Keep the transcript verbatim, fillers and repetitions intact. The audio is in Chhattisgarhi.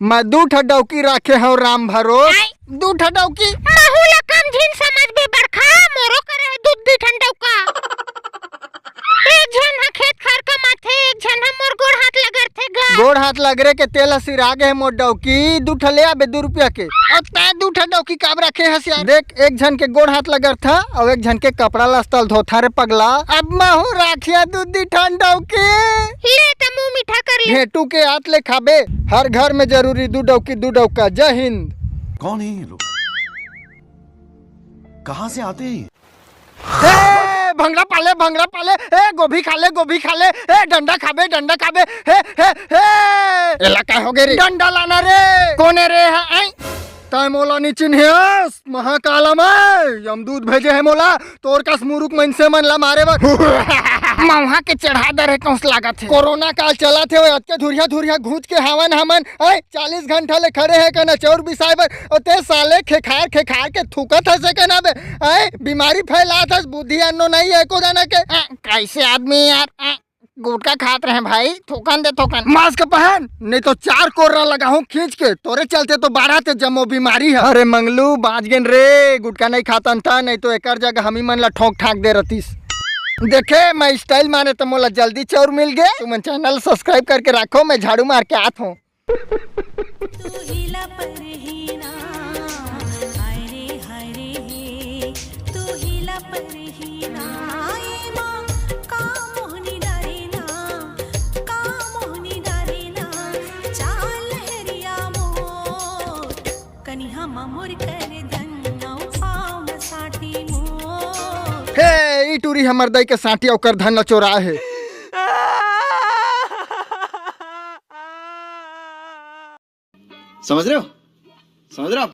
मैं दू ठा डौकी राखे हव राम भरोस। आय। दू ठा डौकी। महू ला कम झिन समझबे बड़का, मोरो करे हे दू दी ठन डौका। एक झन ह खेत खार कमाथे, एक झन ह मोर गोड़ हाथ लगरथे गा। गोड़ हाथ लगरे के तेल ह सिरा गे हे मोर डौकी, दू ठा ले आबे दू रुपया के। अउ तैं दू ठा डौकी काब राखे हस यार? देख, एक झन के गोड़ हाथ लगरथा अउ एक झन के कपड़ा लस्ता ल धोथा रे पगला। अब महू राखिया दू दी ठन डौकी। ले त मुंह मीठा कर ले। भेंटू के आत ले खाबे, हर घर में जरूरी दू डौकी, दू डौका। जय हिंद। कौन है ये लोग? कहाँ से आते हैं ये? ए, भंगड़ा पाले, भंगड़ा पाले, ए, गोभी खा ले, गोभी खा ले, ए, डंडा खाबे, डंडा खाबे, हे, हे, हे। एला काय हो गे रे? डंडा लाना रे। कोन ए रे हा, आई? तैं मोला नी चिन्हेस? महाकाला मैं, यमदूत भेजे हे मोला, तोर कस मुरुख मनसे मन ला मारे बर। मउहा के चढ़ा दर हे, कौंस लागत हे। कोरोना काल चलत हे, ओए अतके धुरिया धुरिया घूंच के हावन हमन। ए, चालीस घंटा ले खड़े हे कना चौर बिसाए बर, अउ ते साले खेखार खेखार के थूकत हस कना बे। ए, बीमारी फैलात हस, बुद्धि अन्नो नहीं हे एको दाना के। ए, कैसे आदमी यार? ए, गुटखा खात रहे भाई, थूकन दे थूकन। मास्क पहन, नहीं तो चार कोर्रा लगाहूं खींच के। तोरे चलते तो बाढ़त हे जम्मो बीमारी हे। अरे मंगलू, बांच गेन रे, गुटखा नहीं खातन था, नहीं तो एकर जगह हमी मन ला ठोंक ठाक दे रहतीस। देखे, मैं स्टाइल माने तो मोला जल्दी चौर मिल गे। तुमन चैनल सब्सक्राइब करके राखो, मैं झाड़ू मार के आत हूँ। तू हिला परहीना, हाय रे, हाय रे, हे। तू हिला परहीना, ए माँ, का मोहनी डारेना, का मोहनी डारेना, चाल लहरिया मोर, कनिहा मा मोर कर धन, अउ पाँव म साटी मोर। हे, ई टूरी हमर दाई के साटी अउ कर धन ल चोराए हे। समझ रहे हो? समझ रहे हो आप?